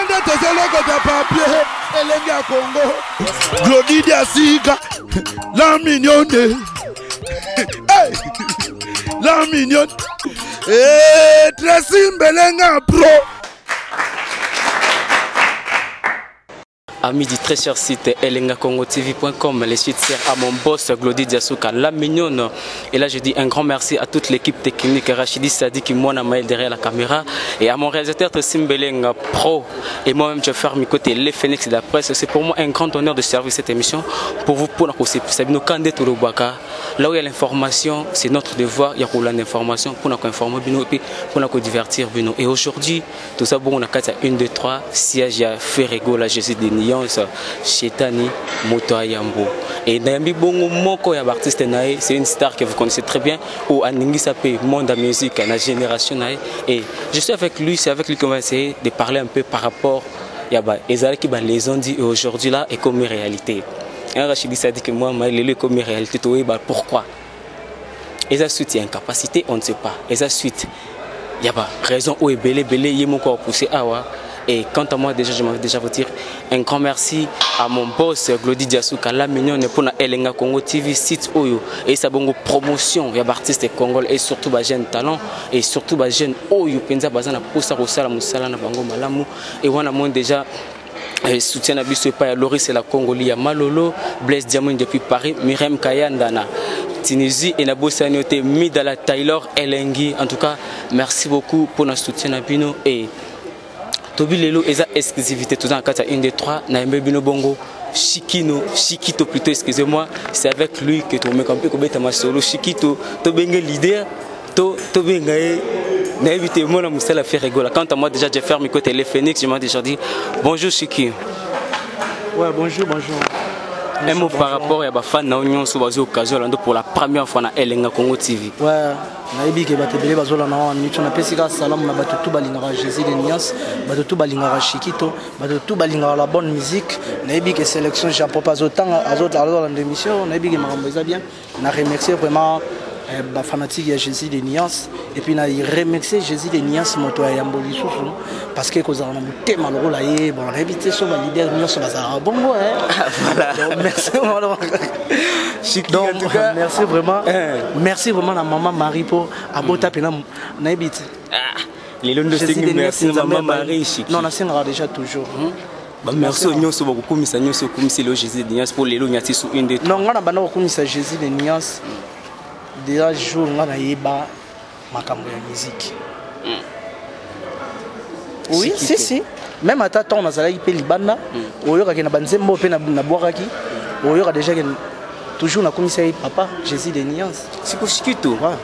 Kanda tozolokota papier elengi ya Congo. Glody Diasika, la mignonne. Hey! La mignonne. Eh, Tracy Mbelenga pro. Amis du très cher site elengakongotv.com, les suites sert à mon boss Glody Diasuka, la mignonne. Et là, je dis un grand merci à toute l'équipe technique, Rachidi Sadi qui moi Maël derrière la caméra, et à mon réalisateur Tessim Belenga Pro, et moi-même je ferme mes côtés les Phoenix de la presse. C'est pour moi un grand honneur de servir cette émission pour vous, pour la Sabino Kande Tolobaka. Là où il y a l'information, c'est notre devoir, il y a l'information pour nous informer bino et puis pour nous divertir bino. Et aujourd'hui, tout ça bon, on a 4 1 2 3 siège ya Ferre Gola Jésus de Nuance, Chetani Moto Ayambo. Et nayambi bongo moko ya artiste nae, c'est une star que vous connaissez très bien ou aningisa pe monde de musique na génération nae. Et je suis avec lui, c'est avec lui qu'on va essayer de parler un peu par rapport ya ba ezalaki ba les ont dit et aujourd'hui là est comme réalité. Un Rachidi ça dit que moi lelo est comme réalité to ba pourquoi? Eza suite ya incapacité, on ne sait pas. Eza suite ya ba raison oyo ebele ebele ye moko apousser awa. Et quant à moi déjà, je m'en vais déjà vous dire un grand merci à mon boss Glody Diasuka, la mignonne pour na Elenga Congo TV site oyo et sa bongo promotion ya artiste congolais et surtout ba jeune talent et surtout ba jeune oyo penza bazana posa kosala musala na bango malamu et wana mon déjà et soutien na biso epai ya Loris la Congoli ya Malolo, Blaise Diamond depuis Paris, Mirem Kayanda na Tunisie et na bosani te Midala Taylor Elengi. En tout cas, merci beaucoup pour notre soutien na bino et Tobi lelo eza exclusivité toza na kati ya 1 2 3 na yembe bino bongo Chikino, Chikito plutôt, excusez-moi, c'est avec lui que to meka mpe kobeta masolo Chikito, to benge leader, to to benga ye nayebi te mona mosala Ferre Gola. Quant à moi déjà, j'ai fermé côté les Phoenix, je m'en déjà dit bonjour Chiki. Ouais, bonjour, bonjour. Un mot par rapport à ba fan na nyonso bazo occasion lando pour la première fois na Elenga Congo TV. Ouais, nayebi ke bato ebele bazolanda wana micho napesi kaka salamu na bato tu balingaka Jésus de Nuance, bato tu balingaka Chikito, bato tu balingaka la bonne musique. Nayebi ke sélection Jean Pop azotanga azolanda émission, nayebi ke makambo eza bien. Na remercier vraiment ba fanatique ya Jésus de Nuance et puis na remercier Jésus de Nuance moto ya yambo lisusu parce que kozala na motema lokola ye, bon nayebi te so ba leader nyonso bazalaka bongo, hein. Voilà. Donc, merci vraiment. Chiki, Donc, en tout cas. merci vraiment. Hein. Merci vraiment na maman Marie pour abota pena nayebi te. Ah, lelo ndo Jésus sengi de merci Nuance, na maman Nzambe ya Marie, Chiki. Non, nasengaka déjà toujours. Ba merci nyonso bakokumisa nyonso okumisi lelo Jésus de Nuance pour lelo nyati sous une des Non, nga na banda kokumisa Jésus de Nuance déjà jour nga nayeba makambo ya musique. Oui, Chikito. si, si. Même ata ntango nazalaki mpe libanda, oyokaki na banzembo mpe nabwakaki, oyoka déjà ke toujours nakumisaki papa Jésus de Nuance. Siko Chikito. Ouais.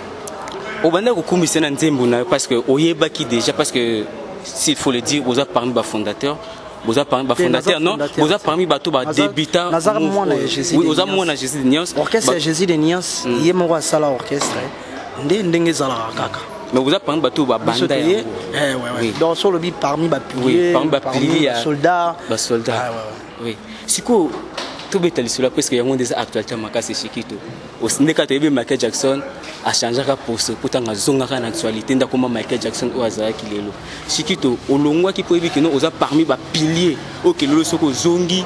Obanda kokumisa na nzembo na yo parce que oyebaki déjà, parce que s'il faut le dire, oza parmi ba fondateurs. Boza parmi ba Te, fondateurs, naza non? fondateur. Boza parmi bato ba Naza- débutants. naza Move mwana ya oyo. Jésus Oui, de oza Nuance. mwana Jésus de Nuance. Orchestre Ba ya Jésus de Nuance, ye moko asala orchestre, nde ndenge ezalaka kaka. Mais boza parmi bato ba Biso banda toye, yango. eh, ouais, ouais. Oui. Donc, sur le bi, parmi ba piliers, Oui, parmi ba parmi piliers ya ba soldats. Ba soldats. Ah, ouais, ouais. Oui. Siko, tobeta lisolo parce que yango ndeza actualité makasi Chikito. Osindeka toyebi Michael Jackson a changeaka poso po tanga zongaka na actualité ndakoma Michael Jackson oyo azalaki lelo. Chikito olongwaki po yebi kino oza parmi ba piliers oyo ke lelo soko ozongi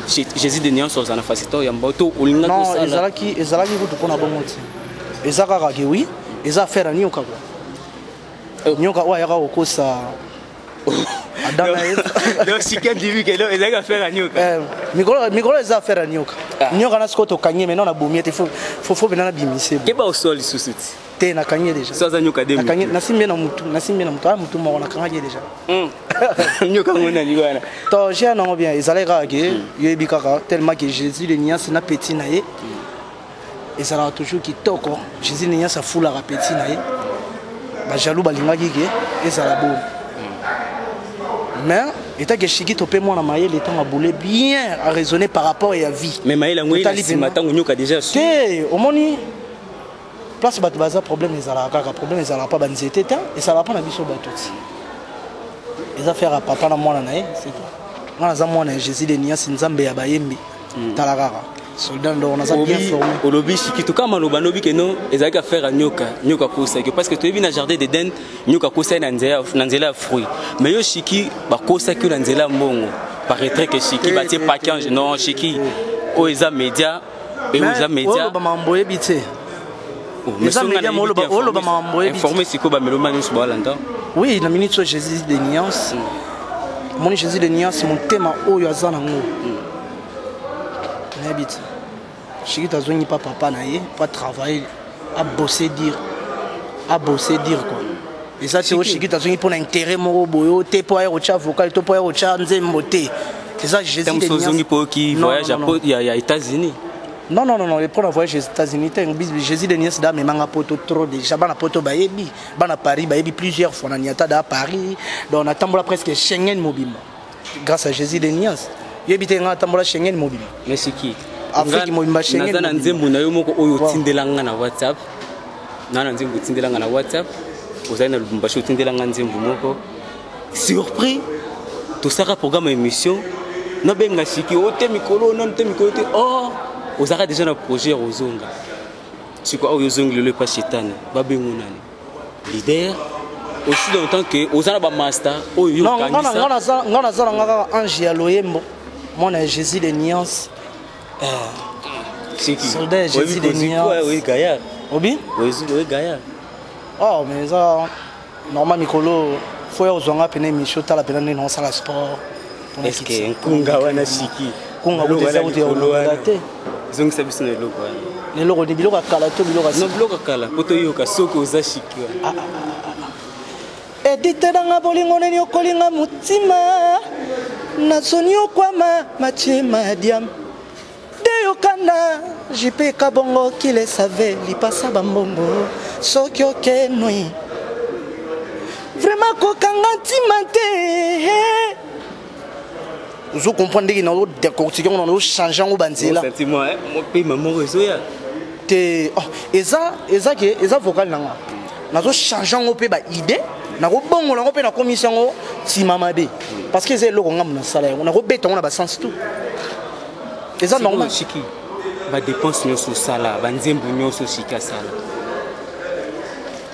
Jésus de Nuance oza na facilité ya mbato olingaki Non, kosala. ezalaki kutu mpona bongo te. Eza kaka ke oui, eza affaire ya nioka quoi. Oh. Nioka oyo ayaka kokosa Adam na Eve. Donc, si quelqu'un dit que non, ezalaki affaire ya nioka. Eh, mikolo eza affaire ya nioka. Ah. Nioka na sikoyo tokangi ye, maintenant nabomi ye te, faut pena nabimise bo. Keba osolo lisusu ti. Te, nakangi ye déjà. So aza nioka de Nakangi, mutu. nasimbi ye na mutu, nasimbi ye na mutu, aya mutu moko, nakangaki ye déjà. Nioka ngo nani wana? To, j'ai nango bien, ezalaki kaka ke, yoyebi kaka, tellement que Jésus de Nuance na petit na ye. Ezalaka toujours kitoko. Jésus de Nuance afulaka petit na ye. Ba jaloux balingaki ke ezala bon. Mais étant que Chikito pe mwana mayele ntango aboule bien à raisonner par rapport ya vie. Mais mayele yango ye na Totali nsima pena. ntango nyoka déjà su. Te, omoni place bato baza problème ezalaka kaka, problème ezalaka pa banzete te, ezalaka pa na biso bato ti. Eza faire ya papa na mwana na ye, c'est tout. Nga naza mwana ya Jésus de Nuance, Nzambe ya bayembi. Tala kaka. Soldat ndo naza bien formé. Olobi Shikito kama maloba nobi ke non ezalaki affaire ya nyoka, nyoka akosaki parce que toyebi na jardin d'Eden nyoka akosaki na nzela na nzela ya fruit, mais yo Shiki bakosaki yo na nzela ya mbongo. Paraîtrait que Shiki batie paquet non Shiki oyo eza média et oyo eza média. Oloba mambo oyebi te. Eza média mo oloba oloba mambo oyebi. Informé sikoyo bameloma nyonso balanda. Oui, na minute oyo Jésus de nuance. Moni Jésus de nuance motema oyo aza nango. Nayebi te. Shikito azongi pa papa na ye po atravaille abose dire abose dire quoi. Eza te oyo Shikito azongi mpona intérêt moko boye oyo te mpo aya kotya vocal to mpo aya kotya nzembo te. Eza Jésus de nuance. Ozongi mpo oki voyage ya États-Unis. Non, non, non, non, pour la voyage aux États-Unis, Jésus de Nice, da memanga poto trop déjà, bana poto bayebi, bana Paris bayebi plusieurs fois, na niata da Paris, donc na tambola presque Schengen mobimba. Grâce à Jésus de Nice. Yebi te nga tambola Schengen mobimba. Mais c'est qui? Afrique mobimba Schengen. Naza na nzembo na yo moko oyo otindela nga na WhatsApp. Na na nzembo otindela nga na WhatsApp. Ozali na Lubumbashi otindela nga nzembo moko. Surpris, tosaka programme émission. Nabenga Shiki, ote mikolo, non te mikolo te. Oh, ozalaka déjà na projet ya kozonga. Sikoyo oyo ozongi lelo epa Shetani, babengo nani? Leader. Aussi longtemps que oza na ba master oyo yo Non, nga naza nga naza na nga kaka ange ya loyembo. Mwana ya Jésus de nuance. Shiki. Soldat ya Jésus de nuance. Oui, gaillard. Obi? Oui, oui, gaillard. Oh, mais ça normal mikolo faut ya ozwanga pena émission tala pena ndenge naosala sport. Est-ce que nkunga wana Shiki? Nkunga kuta eza kuta ya kolongola te. Zongisa biso na eloko wana. Na eloko ni biloko ya kala to biloko ya Non, biloko ya kala po toyoka soki oza Shiki wana. Edite nanga bolingo nini okolinga motima nazoniokwama matie madiam de yokanda JP Kabongo qui le savait lipasa bambongo soki okenui vraiment kokanga ntima te. Ozo comprendre ndenge nazo décortiquer ngo, nazo changer ngo banzela. Sentiment, hein? Mo pe maman ezoya. Te, oh, eza, eza ke, eza vocal nanga. Nazo changer ngo pe ba idée, nako bongola ngo pe na komisa ngo tima mabe. Parce que eza eloko ngamu na sala yango, nako beta ngo na ba sens tout. Eza normal. Shiki, ba dépense nyonso sala, ba nzembo nyonso Shiki asala.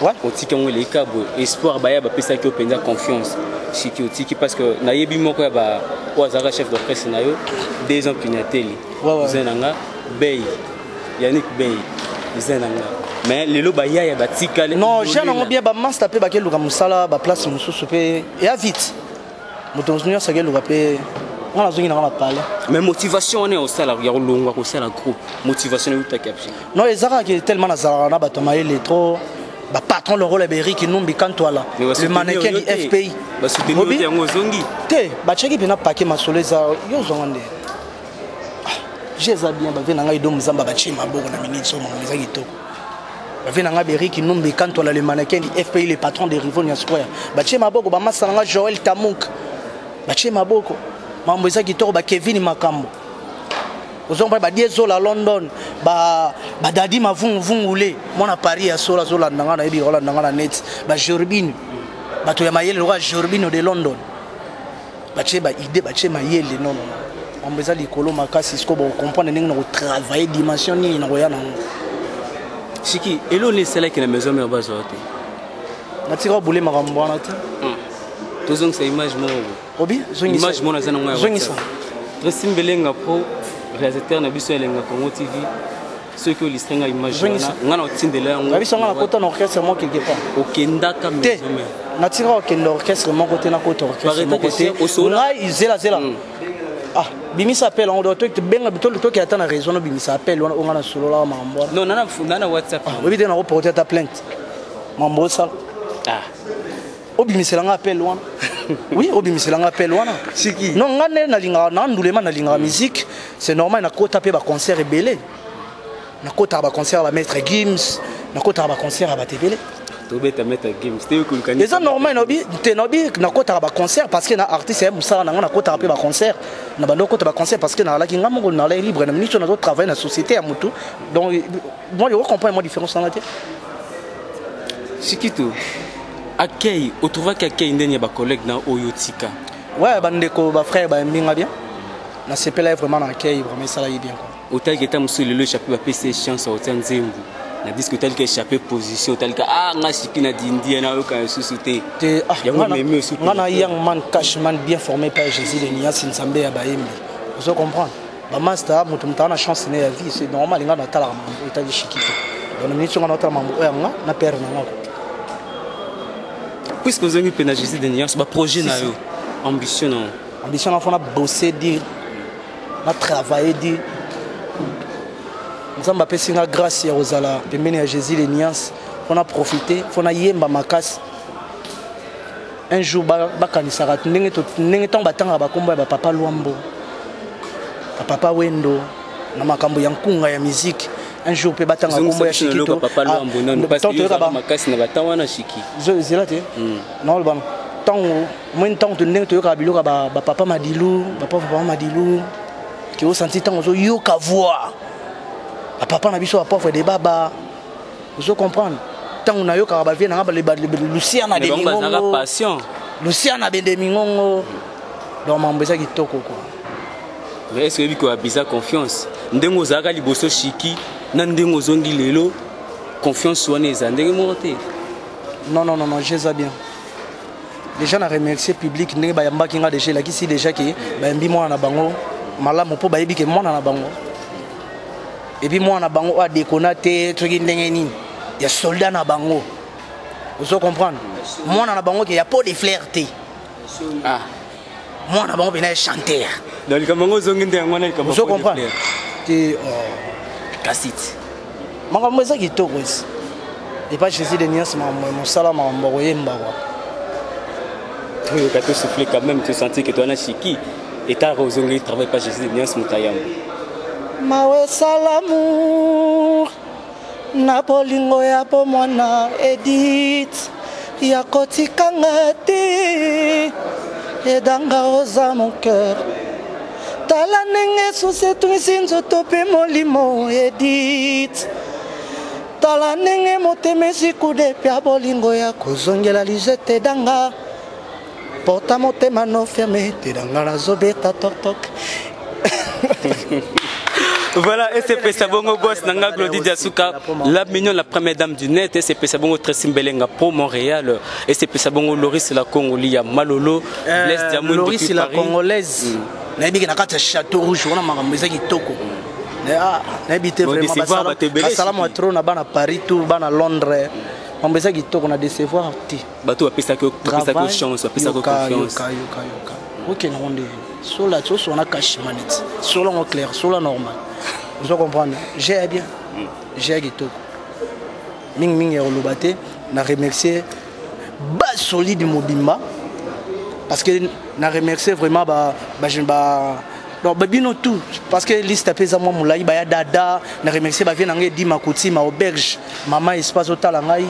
Ouais. Otiki yango eleka boye, espoir baya bapesaki yo mpenza confiance. Shiki otiki parce que nayebi moko ya ba oyo azalaka chef d'orchestre na yo 2 ans Pignatelli. Ouais, ouais. Cousin na nga Bey, Yannick Bey, cousin na nga. Mais lelo bayaya batikali. Non, jeune nango bien ba master pe bakeluka mosala ba place mosusu pe ya vite. Moto nyonso akeluka pe nga nazongi nanga na palais. Mais motivation wana ya kosala ya kolongwa kosala groupe, motivation eutaki ya biso. Non, ezalaka ke tellement nazalaka na bato ya mayele trop. Ba patron le rôle ya Eric Numbi Kantwala, le mannequin du FPI. Ba soutenir Obi? te yango ozongi. Te, batiaki mpena paquet masolo eza yo ozonga nde. Je eza bien, bave na ngai Dom Zamba batie maboko na minute so makambo eza kitoko. Bave na ngai Eric Numbi Kantwala, le mannequin du FPI, le patron de Rivonia Square. Batie maboko ba masa na ngai Joël Tamouk. Batie maboko. Mambo eza kitoko ba Kevin Makambo. Ozonga ba Diesel à London, ba ba Dadi Mavungu Vungule, mona Paris ya sola zola ndanga na yebi rola ndanga na net, ba Jorbin. Bato ya mayele loka Jorbino de London. Batie ba idée, batie mayele non non. Mambo eza likolo makasi siko ba comprendre ndenge na ko travailler dimension nini na koya nango. Shiki, elo ne esalaki na maison mère bazwa te. Natika bule makambo wana te. Tozongisa image moko boye. Obi, zongisa. Image mona zana ngoya. Zongisa. Tracy Mbelenga pro réalisateur na biso ya Elenga Congo TV. Ceux qui ont illustré nga image Zongisa. wana, nga na otindela yango. Nga biso nga na kota na orchestre moko quelque part. Okendaka Te. maison mère. Natika okende orchestre moko te, nakota orchestre Bareta moko te. te, osola. Ngai zela zela. Ah, bimisa appel yango, donc, to benga, to, to ki ata na raison, no bimisa appel wana, onga na solola wa makambo wana. Non, nana, nana WhatsApp. Ah, oyebi te na ko porter ata plainte. Mambo osala. Ah. Obimisela nga appel wana. Oui, obimisela nga appel wana. Siki. Non, nga nde nalingaka, na ndulema nalingaka musique, c'est normal na kota pe ba concert ebele. Na kota ba concert ba Maître Gims, na kota ba concert ba Tebele. Tobeta Maître Gims, te yokoluka nini? Eza normal na bi, te na bi na kota ba concert parce que na artiste ya musala na nga na kota pe ba concert. Na bando kota ba concert parce que na laki nga moko na la libre na ministre na zo travailler na société ya mutu. Donc moi je comprends moi différence na te. Shikito, accueil, otrouvaki accueil ndenge ya ba collègue na oyo tika. Ouais, bandeko ba frère ba mbinga bien. Nasepela ye vraiment na accueil, vraiment esalaki bien quoi. Otaliki eta mosusu lelo échappé, bapesi ye chance akotia nzembo na disque, otalika échappé position, otalika ah nga Shiki na dindi ye nayoka lisusu te. Te, ah, Yango memi osu. Nga na young man, cash man, bien formé par Jésus de Niasi, Nzambe ya bayembi, ozo comprendre bamaster. Moto moto aza na chance ne ya vie, c'est normal. Nga natalaka makambo etali Shiki te. Donc na miniti nga naotala makambo oyo yanga na pere na nga. Puisque ozongi mpe na Jésus de Nuance, baprojet na yo, ambition na yo? Ambition na, fona bosser dire, na travailler dire. Nzambe apesi nga grâce ya kozala pembeni ya Jésus de Nuance, mpona profiter, mpona yemba makasi. Un jour bakanisaka ndenge ndenge ntango batangaka bakombo ya bapapa Lwambo, bapapa Wendo na makambo ya nkunga ya musique, un jour mpe batanga kombo ya Shikito. Papa Lwambo nanu, parce que yo makasi na batan wana, Shiki. Zela te, naoloba ntango moi, ntango ndenge toyokaka biloko ya bapapa Madilu, bapapa Madilu, ke osanti ntango ozoyoka voix bapapa na biso, bapauvre de baba, ozo comprendre. Ntango nayokaka bavie nanga, Luciana de Mingongo, passion. Luciana Bende Mingongo, donc mambo eza kitoko quoi. Mais est ce que oyebi koabisa confiance ndenge ozalaka liboso, Shiki, na ndenge ozongi lelo, confiance wana eza ndenge moko te? Non, non, non, non, eza bien. Déjà na remercier public ndenge bayambaki nga. Déjà elakisi déjà ke bayambi mwana na bango malamu, mpo bayebi ke mwana na bango, et puis mwana na bango oyo adekona te soki ndenge nini ya soldat na bango, ozo comprendre, mwana na bango ke ya pot de fleur te. Ah. Mwana na bango mpena ya chanteur. Donc likambo yango ozongi nde yango wana, likambo ozo comprendre te. Kasi te. Makambo eza kitoko esi epa Jésus de Niance, makambo ya mosala, makambo ya koyemba kwa. Toyoka, tosouffle quand même, tosentir ke towana Shiki etaka ozongi travail pa Jésus de Niance, moto ayambo. Mawe salamour na bolingo ya bomwana, Edith ya kotikanga te, edanga oza mon cœur. Tala ndenge susi etungisi nzoto mpe molimo, Edith. Tala ndenge motema esikude ya bolingo ya kozongela Lisette, edanga porta motema no ferme te, danga nazobeta toktok. Voilà, et c'est Pesa Bongo Boss Nanga Glody Diasuka, la mignonne, la première dame du net, et c'est Pesa Bongo Tracy Mbelenga Pro Montréal, et c'est Pesa Bongo Loris la Congoli, Malolo, Blaise Diamond. Loris la Congolaise. Nayebi ke na kati ya Château Rouge wana makambo eza kitoko. Nayebi te vraiment, basalamu ya trop na bana Paris, tout bana Londres, makambo eza kitoko, na décevoir te. Bato bapesaki chance, bapesaki confiance. Yoka, yoka, yoka, okende ngo nde sola ti osona kashima neti sola ngo clair, sola normal, ozo comprendre. J'ai bien, j'ai kitoko mingimingi ya koloba te. Na remercier basolide mobimba, parce que na remercier vraiment ba, ba, ba donc babino tout, parce que liste mpe eza mwa molai. Baya dada, na remercier bavie na ngai Edi Makotima, auberge mama espace otala ngai,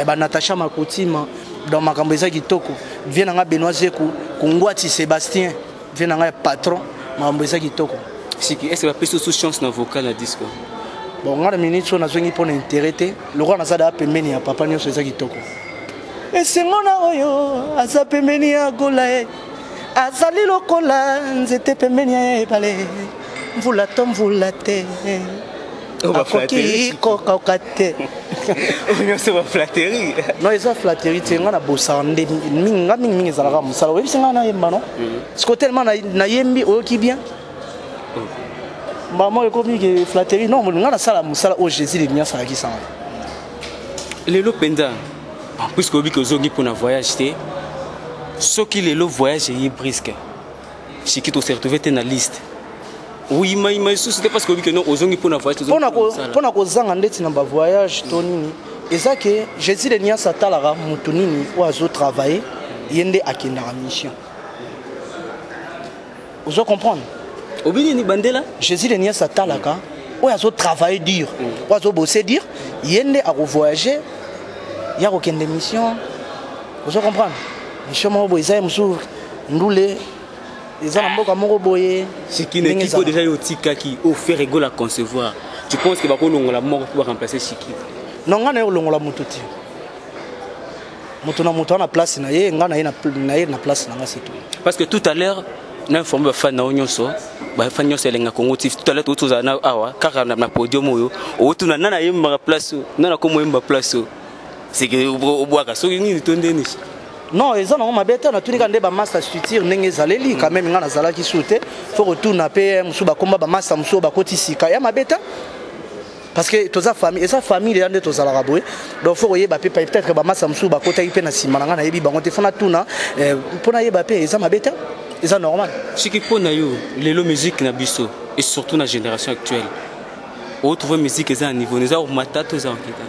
banatacha Makotima. Donc makambo eza kitoko. Vie na ngai Benoît Zeku Kongwati, Sébastien, vie na ngai patron, makambo eza kitoko. Siki, est ce que bapesi osu chance na vocal na disque? Bon, ngai na minute oyo nazongi mpo na intérêt te. Lokola naza daa pembeni ya papa, nyonso eza kitoko. Esengo na oyo aza pembeni ya gola ye, azali lokola nzete pembeni ya ebale, mvula to mvula te, akoki kokauka te. Nyonso baflatterie. Non, eza flatterie te. Ngai nabosaka nde mingi, nga mingimingi ezalaka mosala. Oyebisi ngai nayemba, non? Siko tellement nayembi, oyoki bien mama, ekomi ke flatterie. Non, ngai nasala mosala oyo Jésus de nyonso alakisanga. Lelo mpenza, puisque oyebi ke ozongi mpona voyage te, soki lelo voyage eye brusque, Shiki, tose retrouve te na liste, oyimayima lisusu te, parce que oyebi ke non, ozongi mpona voyage. Mpona kozanga ndeti na bavoyage to nini, eza ke Jésus de Nias atalaka motu nini oyo azotravaille, ye nde akendaka mission, ozo comprendre. Obi nini bandela? Jésus de Nias atalaka oyo azotravaille dur, oyo azobose dur, ye nde akovoyage, ya kokende mission, ozo comprendre. Mission moko boye eza ye mosusu, ndule eza na mboka moko boye. Shiki, na équipe oyo déjà yo otikaki, oyo Ferre Gola concevoir, tu penses que bakolongola moko mpo baremplacer Shiki? Non, ngai na ye kolongola moto te. Moto na moto ana place na ye, ngai na ye na place na nga, c'est tout. Parce que tout à l'heure Na informe bafan na yo nyonso, bafan nyonso elenga Congo TV. Tout à l'heure tozala na awa kaka na podium oyo, otuna nana yembaka place oyo, nana komo yemba place oyo, c'est que obwaka soki nini to ndeni. Non, eza nango mabe te. Natuni kaka nde bamasta structure ndenge ezaleli. Quand même, nga nazalaki su te, faut kotuna mpe mosusu bakomba bamasta mosusu bakoti sika ya mabe te, parce que toza famille, eza famille ya nde tozalaka boye. Donc faut koyeba mpe peut-être bamasa mosusu bakotaki mpe na nsima na ngai, nayebi bango te, faut natuna mpo nayeba mpe. Eza mabe te, eza normal. Soki mpo na yo, lelo musique na biso et surtout na génération actuelle, otrouve musique eza na niveau eza komata to eza kokita?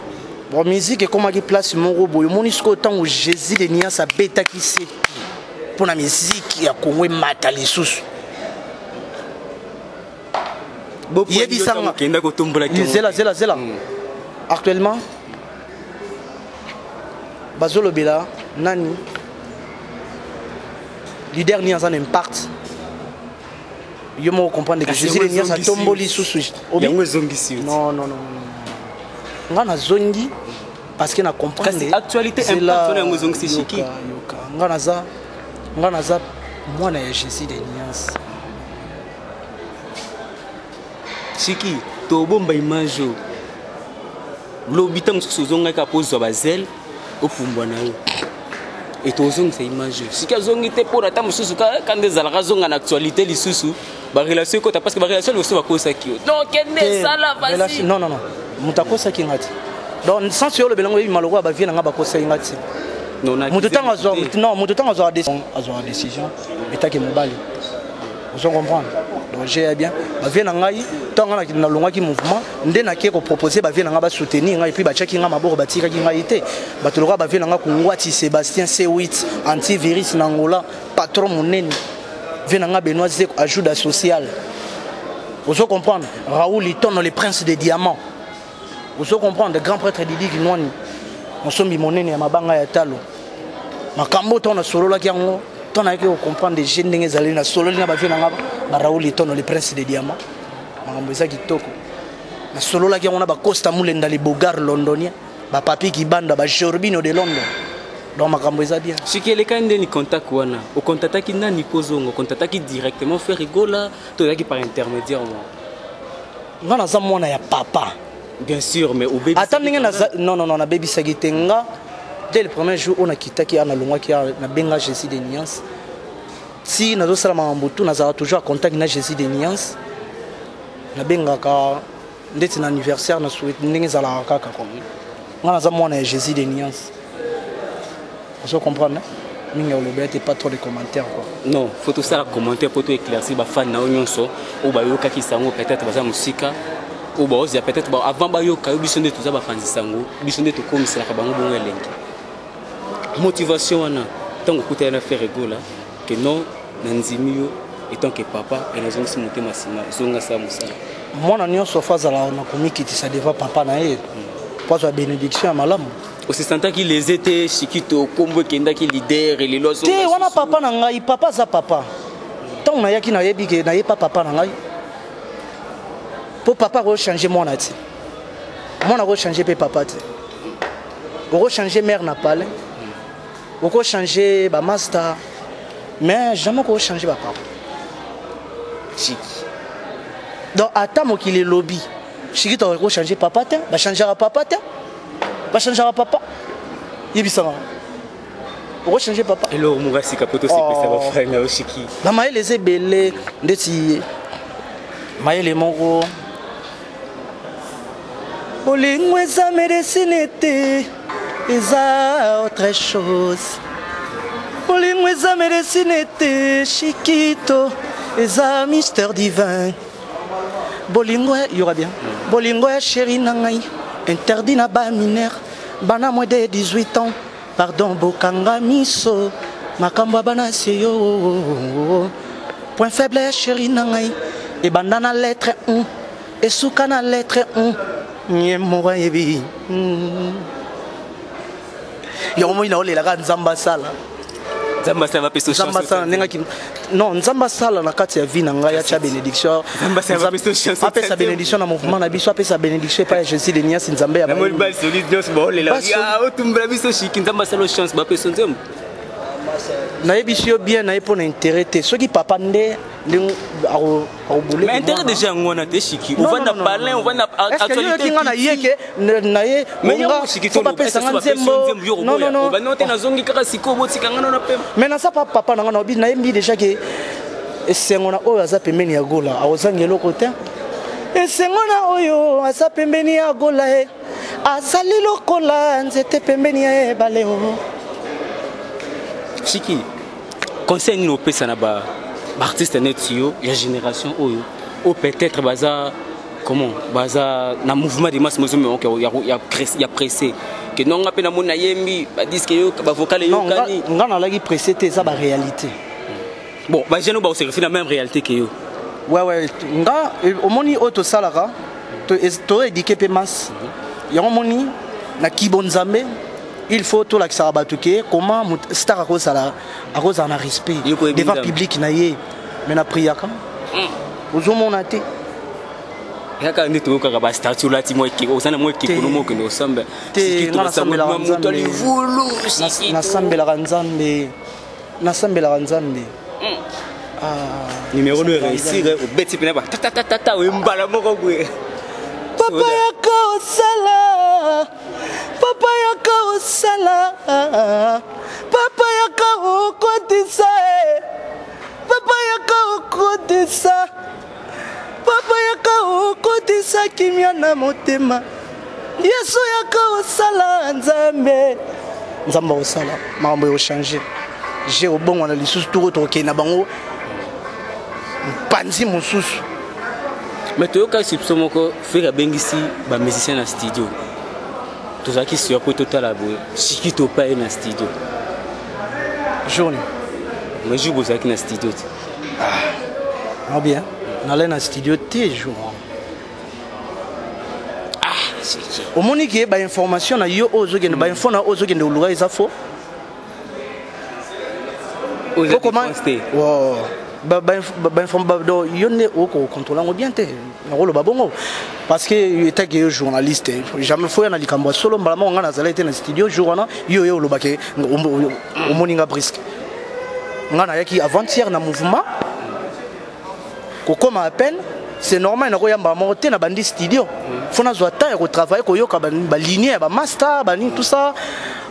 Bon, musique ekomaki place moko boye. Omoni sikoyo, ntango Jésus de Nias abetaki se mpo na musique ya Kongo emata lisusu, yebisanga. Zela, zela, zela. Actuellement bazolobela nani leader ni aza na impact. Yo moko comprendre que Jésus de Nias atomboli lisusu. Yango ezongisi. Non, non, non, nga nazongi parce que na comprendre. Actualité, impact yango ezongisi Shiki. Yoka, nga naza mwana ya Jésus de Nias. Shiki, tobomba image oyo. Lobi ntango mosusu ozongaki mpo ozwa bazele, opumbwa na yo e tozongisa image oyo. Siki azongi te mpona ata mosusu kanda ezalaka, azonga na actualité lisusu, barelation ekota, parce que barelation liboso bakosaki yo. Donc kende esala. Vas-y. Non, non, non, moto akosaki nga te. Donc sens oyo olobelango, oyebi maloko ya bavie na nga, bakosaki nga te. Moto ntango azwa, non, moto ntango azwaka décision etake mobali, ozo comprendre. Donc j'ai bien bavie na ngai. Ntango nga nalongwaki mouvement, nde nake kopropose bavie na ngai basoutenir ngai, puis batiaki ngai maboko, batikaki ngai te. Bato lokola bavie na ngai Kungwati Sébastien C8 antivirus na Angola, patron monene, vie na ngai Benoît Zeko, ajuda social, ozo comprendre, Raoul Itono, le prince des diamants, ozo comprendre, grand prêtre Didi Kinwani, mosombi monene ya mabanga ya talo. Makambo ntango nasololaki yango, ntango nayaki kocomprendre je ndenge ezali, nasololi na bavie na nga baraoul Itono, le prince des diamants, makambo eza kitoko. Nasololaki yango na bacosta Mulenda, le bogar londonien, bapapi Kibanda, bajorbino de London. Donc makambo eza bien. Soki eleka ndeni contact wana, okontataki nani mpo ozonga? Okontataki directement Ferre Gola to ezalaki par intermédiaire mo? Nga naza mwana ya papa. Bien sûr, mais obebi ata ndenge naza. Non, non, non, nabebisaki te. Nga dès le premier jour oyo nakitaki a nalongwaki, nabenga Jésus de Nuance. Ti nazosala makambo tu, nazalaka toujours à contact na Jésus de Nuance. Nabengaka ndeti na anniversaire na souhaite ndenge ezalaka kaka. Nga naza mwana ya Jésus de Nuance, ozo comprendre. Mingi olobela te, pas trop de commentaires quoi. Non, faut tosala commentaire po toéclaircir bafan na yo nyonso oyo bayokaki sango, peut-être baza mosika, oyo baozela peut-être avant bayoka yo. Biso nde toza bapanzi sango, biso nde tokomiselaka bango bongo elengi. Motivation wana, ntango okutani na Ferre Gola ke non, nandimi yo etant que papa e nazongisi motema nsima, zonga sala mosala. Mwana nyonso faut azala na komikitisa devant papa na ye po azwa bénédiction ya malamu. Osesantaki lese te, Shikito? Kombo ekendaki leader, elelo. Te, wana papa na ngai. Papa aza papa. Ntango nayaki, nayebi ke nayepa papa na ngai, mpo papa akochange mwana te, mwana akochange mpe papa te. Okochange mare na palais, okochange bamaster, mais jamais okochange bapapa. Chiki. Donc ata mokili elobi Shikito akochange papa te, bachangeaka papa te, bachangeaka papa. Yebisanga, okochange papa? Eloko moko asika po tosepesa bafrère na yo, Shiki. Bamayele eza ebele, ndeti mayele moko: bolingo eza médecine te, eza autre chose. Bolingo eza médecine te, Shikito, eza mystère divin. Bolingo yoka bien, bolingo ya chéri na ngai interdit na bamineur, bana moins de 18 ans, pardon, bokanga miso, makambo ya bana se yo. Point faible ya chéri na ngai ebanda na lettre 1, esuka na lettre 1, ye moko ayebi yango. Moi naolelaka Nzambe asala. Nzambe asala, bapesa. Nzambe asala ndenge, non, Nzambe asala na kati ya vie na ngai, atya bénédiction, apesa bénédiction na mouvement na biso, apesa bénédiction epai ya Jésus de Nias, Nzambe ya nyonso baolela, otumbela biso Shiki. Nzambe asala chance, bapesa nzembo. Nayebisi yo bien, naye mpo na intérêt te. Soki papa nde ndenge akobule. Mais intérêt déjà yango wana te, Shiki. Ovanda palin, ovanda actualité nga na ye ke na ye nga bapesanga nzembo. Non, non, non, obandi te, nazongi kaka sikoyo, botika nga nano pema. Mais naza pa papa na nga, naobi nayembi déjà ke esengo na oyo aza pembeni ya Gola, akozanga eloko te. Esengo na oyo aza pembeni ya Gola, e azali lokola nzete pembeni ya ebale o. Shiki, conseil nini opesa na ba baartiste neti yo ya génération oyo, oyo peut-être baza, comment, baza na mouvement de masse mozomema ya pressé ke nonga mpe namoni nayembi badisque yo, bavocal eyokani? Nga nalaki pressé te, eza baréalité. Bon, bajeune oyo bakoservi na même réalité ke yo. Ouais, nga omoni oyo tosalaka, toéduquer mpe masse yango. Omoni na kibo Nzambe, il faut tolakisaka bato ke comment star akozala, akozala na respect devant public na ye. Mais na priaka, ozomona te. Kaka nde toyokaka bastatut, olati mwa ekeko, oza na mwa ekeko no mokende osamba. Te, nga nasambelaka Nzambe, nasambelaka Nzambe, nasambelaka Nzambe. Numéro no réussir, obeti mpena batatatata, oyembala moko boye. Papa yaka osala, papa yaka osala, papa yaka okotisa, papa yaka okotisa, papa yaka okotisa kimia na motema. Yesu yaka osala, Nzambe, Nzambe akosala makambo ekochange, je obongwana lisusu toko tokokende na bango mpanzi mosusu. Mais toyokaki soupçon moko, Ferre abengisi bamusicien na studio, tozalaki surpris, totala boye, Shiki topa ye na studio. Journée. Mais jour bozalaki na studio te? Ah bien, nalai na studio te jour. Ah. Omoni ke bainformation na yo oyo ozokende, bainfo na oyo ozokende koluka eza faux. Yo nde okokontrole yango bien te. Nakoloba bongo parce que etaki yo journaliste, jamais foya na likambo ya solo. Mbala moko ngai nazalaki te na studio jour wana. Yo oyo olobake omoni nga brusque, ngai nayaki avant-hier na mouvement, kokóma à peine, c'est normal. Nakoyamba moko te na bandi studio, fo nazwa temps ya kotravaille, koyoka baligne ya bamaster, banini, tout ça.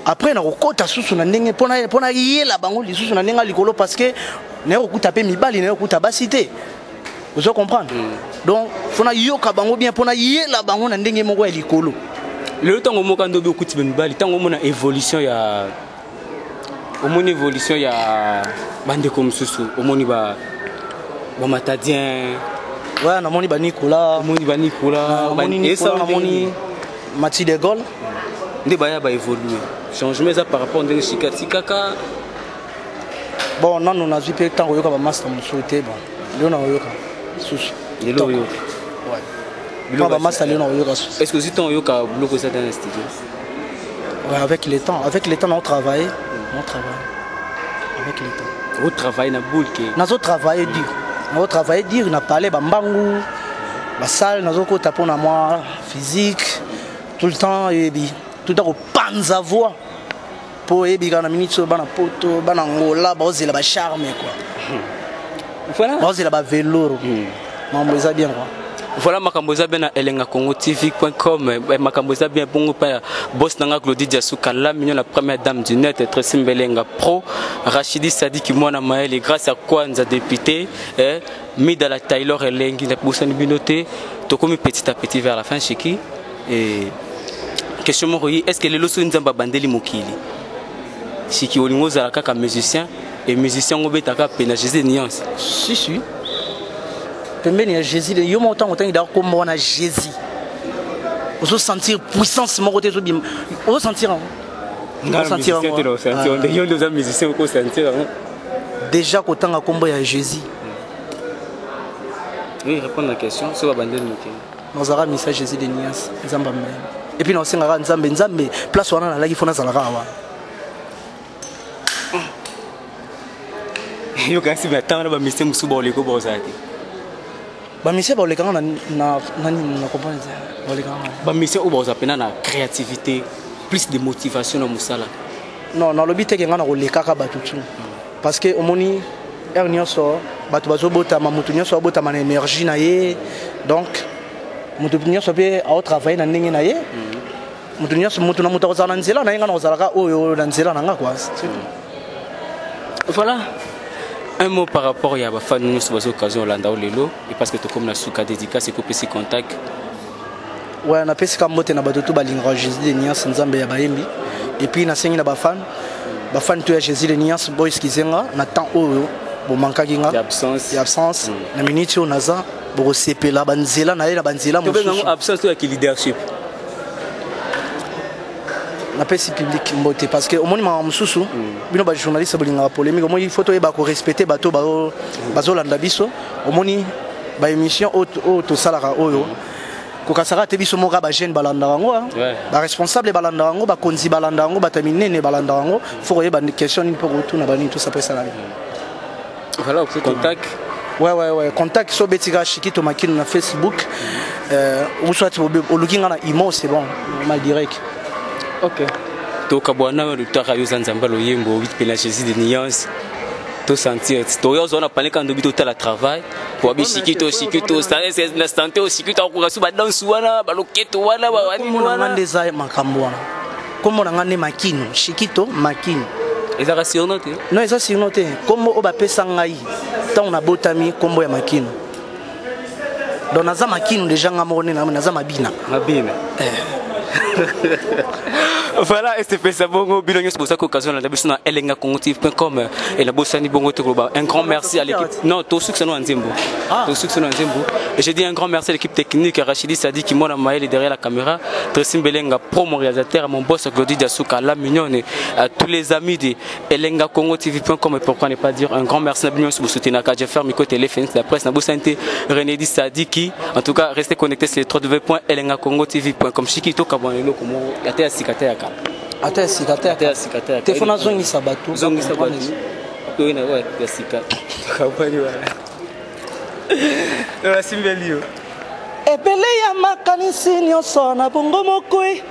Après nakokɔta susu na ndenge mpona yela bango lisusu na ndenge ya likolo, parce que naye kokuta mpe mibali, naye kokuta basi te, ozo comprendre? Donc fo nayoka bango bien mpona yela bango na ndenge moko ya likolo. Lelo ntango moko ndobi okuti bamibali, ntango omona évolution ya, omoni évolution ya bandeko mosusu, omoni ba bamatadien? Ouais, namoni banikola. Omoni banikola? Namoni Nicolas, namoni Mati de Gaulle. Nde baya baévolue, changement eza par rapport ndenge sika tikaka? Bon, nano nazwi mpe ntango oyoka bamaster mosusu te. Bon, lelo nakoyoka susu. Lelo oyoka? Mpo bamaster, lelo nakoyoka susu. Est ce que ozwi ntango oyoka biloko eza dans studio? Ouais, avec le temps, avec le temps, on travaille, on travaille. Avec le temps. On travaille na boule ke. Nazo travailler dur. Nazo travailler dur na parler ba mbangu, ba salle nazo kota pona moi physique tout le temps ebi, tout le temps ko panza voix. Po ebi kana minute so bana poto, bana Angola, ba ozela ba charme quoi. Voilà. Ba ozela ba velours. Mambo eza bien quoi. Voilà, makambo eza bien na Elenga Congo TV.com. Makambo eza bien bongo pa boss nanga Claudie Diasuka, la mignon, la première dame du net, Tracy Mbelenga Pro, Rachidi Sadiki mwana Maël, grâce à Kwanza député, eh, Mida la Taylor Elengi na bosani bino te. Tokomi petit à petit vers la fin, Shiki, et question moko: est-ce que lelo so Nzambe abandeli mokili, Shiki, olingo ozala kaka musicien et musicien ngo betaka pe na Jésus nuance? Si, si, pembeni ya Jésus. Yo moko ntango otangi daka kombo wana Jésus, ozosentir puissance moko te ezobima, ozosentir yango. Ozosentir yango. Yo nde oza musicien, okosentir yango. Déjà kotanga kombo ya Jésus. Oui, répondre la question, so babandeli mokili. Nazalaka misa Jésus de nias, Nzambe amema. Et puis naosengaka Nzambe, Nzambe, place wana nalaki, fo nazalaka awa. Yo kasi batanga na bamusicien mosusu baoleko baozala te. Bamusicien baolekanga na nini? Na comprendre te, baolekanga. Bamusicien oyo baozala mpena na créativité, plus de motivation na mosala. Non, nalobi teke ngai na kolekaka bato tu. Parce que omoni heure nyonso bato bazobotama, moto nyonso abotama na énergie na ye. Donc moto nyonso mpe aotravaille na ndenge na ye. Moto nyonso, moto na moto akozala na nzela na ye. Nga na kozalaka oyo na nzela na nga, quoi, c'est tout. Voilà, un mot par rapport ya bafans nyonso baza occasion olanda o lelo, et parce que tokomi na suka, dédicace ekopesi contact. Ouais, napesi ka mbote na bato to balingaka Jésus de Nuance, Nzambe ya bayembi. Et puis nasengi na bafans, bafans to ya Jésus de Nuance, boexcuser nga na temps oyo bomankaki nga. Ya absence. Ya absence. Na minute oyo naza, bokosepela banzela na ye na banzela. Tobenga yango mosusu. Absence to yaki leadership. Napesi public mbote, parce que omoni makambo mosusu, bino bajournaliste bolingaka polémique. Omoni, faut toyeba korespecte bato bazolanda biso. Omoni baémission oyo tosalaka oyo, kokasaka te, biso moko bajeune balandaka yango, ah. Baresponsable balandaka yango, bakonzi balandaka yango, bato ya minene balandaka yango. Faut koyeba question nini mpo kotuna banini, tout ça mpo esala. Voilà, contact. Ouais, contact, so betika Shikito Makino na Facebook, ou soit oluki nga na imo, c'est bon, normal, direct. Ok, tokabwana lutaka yo oza Nzambe loyembo mpe na Jésus de Nuance. Tosentir toya ozwa na pane kaka ndobi, totala travail po abi Shikito, Shikito na santé o Shikito akoka su badanse wana, baloketo wana, banini. Kombo na nga wana nde eza makambo wana. Kombo na nga nde Makino, Shikito Makino. Ezalaka surnom te? Non, eza surnom te. Kombo oyo bapesa ngai ntango nabotami, kombo ya Makino. Donc naza Makino déjà, nga moko nde naza Mabina. Mabina, voilà. Esepesa bongo bino nyonso bozaki occasion olanda biso na elenga congo tv.com. E nabosani bongo te koloba un grand merci à l'équipe. Non, tosukisa no na nzembo. Ah. Tosukisa no na nzembo. Et je dis un grand merci à l'équipe technique, Rachidi Sadi Mwana Maël derrière la caméra, Tracy Belenga pro, mon réalisateur, mon boss Glody Diasuka La Mignonne, à tous les amis de Elenga Congo TV.com. Et pourquoi ne pas dire un grand merci à bino nyonso bosoutenaka Jeffer Miko Télé Phoenix la presse. Nabosani te René Di Sadiki. En tout cas, restez connectés sur www.elengacongotv.com. Shiki, tokabwana eloko moko ata ya sika te ya kala. Ata ya sika te. Ata ya sika te ya te, fo nazongisa bato. Zongisa bato oyo na oyo ya sika, tokabwani wana, nasimbeli yo. Ebele ya makanisi nyonso na bongo mokui,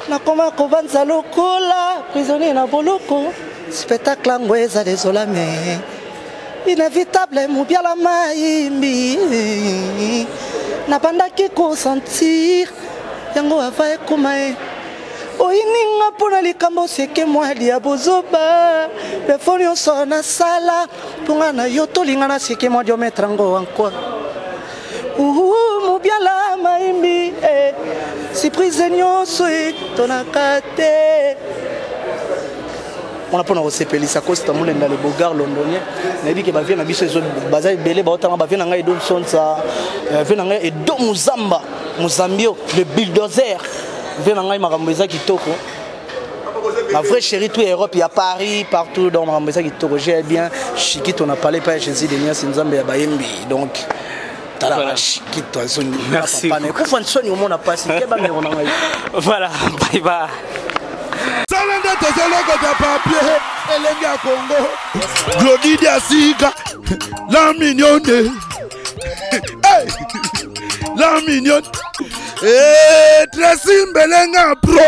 nakoma kobanza lokola prisonnier na boloko. Spectacle yango eza désolame, inévitable. Mobiala mayimbi, nabandaki kosentir yango ava ekoma ye oyininga mpona likambo seke mwali ya bozoba. Befo nyonso nasala mponga na yo tolinga na seke mwadi ometre yango encore. Uhu, mobiala mayimbi, eh. Surprise nyonso etonaka te wana mpona kosepelisa Costa Molenda, le bogar londonien. Nayebi ke bavie na biso baza ebele, baotanga bavie na ngai Edo Nsonsa, vie na ngai Edo Muzamba Muzambio, le bulldozer, vie na ngai. Makambo eza kitoko, ma vraie chérie, tout Europe ya Paris, partout. Donc makambo eza kitoko, j'ai bien Shikito na palais pa Jésus de Nias, Nzambe ya bayembi. Donc talaka. Voilà. Shikito azongi. Merci. Papa kufa nsoni, omona pasi ke bameko na ngai. Voilà, bye bye. Sala nde tozolokota papier elenge ya Congo, Glodi Diasika La Mignonne. Hey! La Mignonne. Hey, Tracy Mbelenga pro.